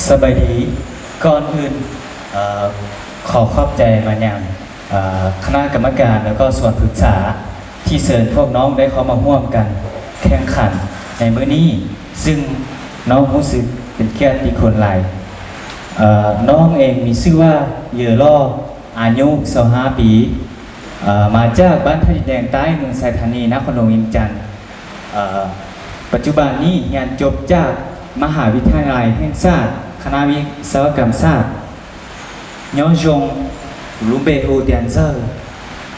สบายดี ก่อนอื่น เอ่อ ขอขอบใจมายัง เอ่อ คณะกรรมการ แล้วก็ส่วนปรึกษา ที่เชิญพวกน้องได้เข้ามาร่วมกันแข่งขันในมื้อนี้ ซึ่งน้องรู้สึกเป็นเกียรติคุณหลาย เอ่อ น้องเองมีชื่อว่า เหยื่อล่อ อายุ สิบห้า ปี เอ่อ มาจากบ้านท่าดินแดงใต้ เมืองไซธานี นครหลวงเวียงจันทร์ เอ่อ ปัจจุบันนี้เรียนจบจากมหาวิทยาลัยแห่งชาติ คณะวิศวกรรมศาสตร์ Nyob zoo, kuv lub npe hu tias Ntxawg,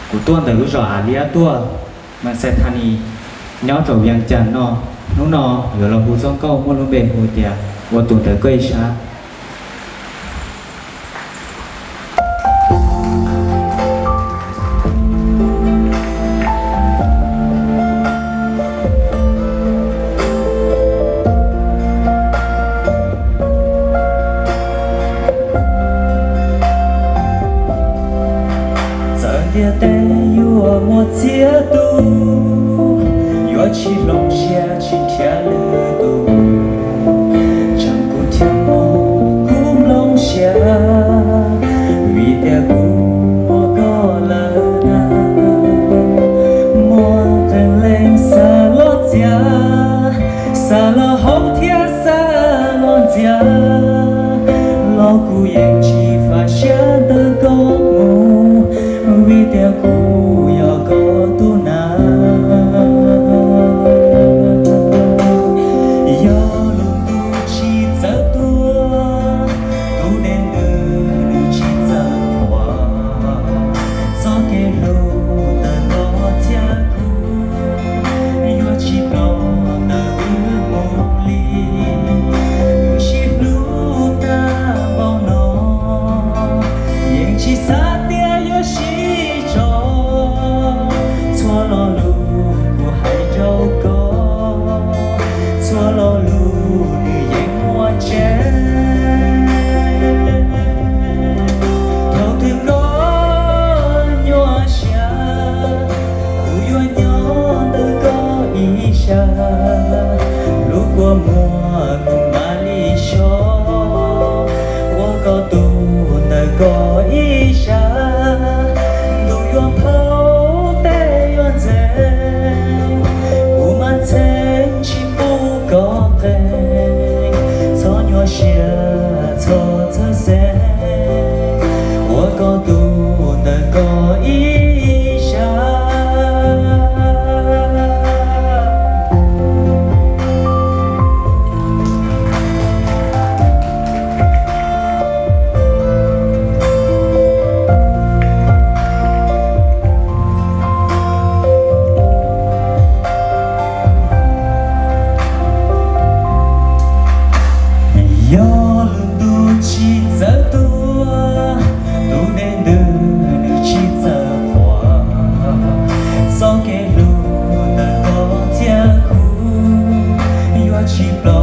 kuv tuaj ntawm lub zos Av Liab tuaj, mas Xais Thas Nis, nyob rau Vias Cas no. Hnub no yuav los hu txoj nkauj muaj lub npe hu tias Ua Tus Ntawm Koj Ib Sab. Txawm ntiaj teb yuav muaj txhiab tus, yuav tsis hloov siab tsis nrhiav lwm tus, tsam kuv thiaj muab kuv nplooj siab, vim tias kuv muaj koj lawm na. Muaj qee leej xav los txiav, xav los haub thiab xav los ntxias, los kuv yeej tsis faj siab ntawm koj mus, vim tias kuv yog koj tus na. Yog lub ntuj tsis txawv tuaj, tus dej ntws nws tsis txawv thuav, txoj kev hlub ntawm koj thiab kuv yuav tsis ploj ntawm wb mus li. Wb sib hlub tag npaum no, yeej tsis xav tias yuav sib tso. Txhua lo lus kuv hais rau koj, txhua lo lus nws yeej muaj tseeb. Thaum twg koj nyuaj siab, kuv yuav nyob ntawm koj ib sab. Lub kua muag kuv mam li so, ua koj tus ntawm koj ib sab. Ntuj yuav nphau, tej yuav ntxeev, kuv mas txheeb tsis pub koj qees. Txhob nyuaj siab, txhob txhawj xeeb, ua koj tus ntawm koj ib sab. Yog lub ntuj tsis txawv tuaj, tus dej ntws nws tsis txawv thuav, txoj kev hlub ntawm koj thiab kuv yuav tsis ploj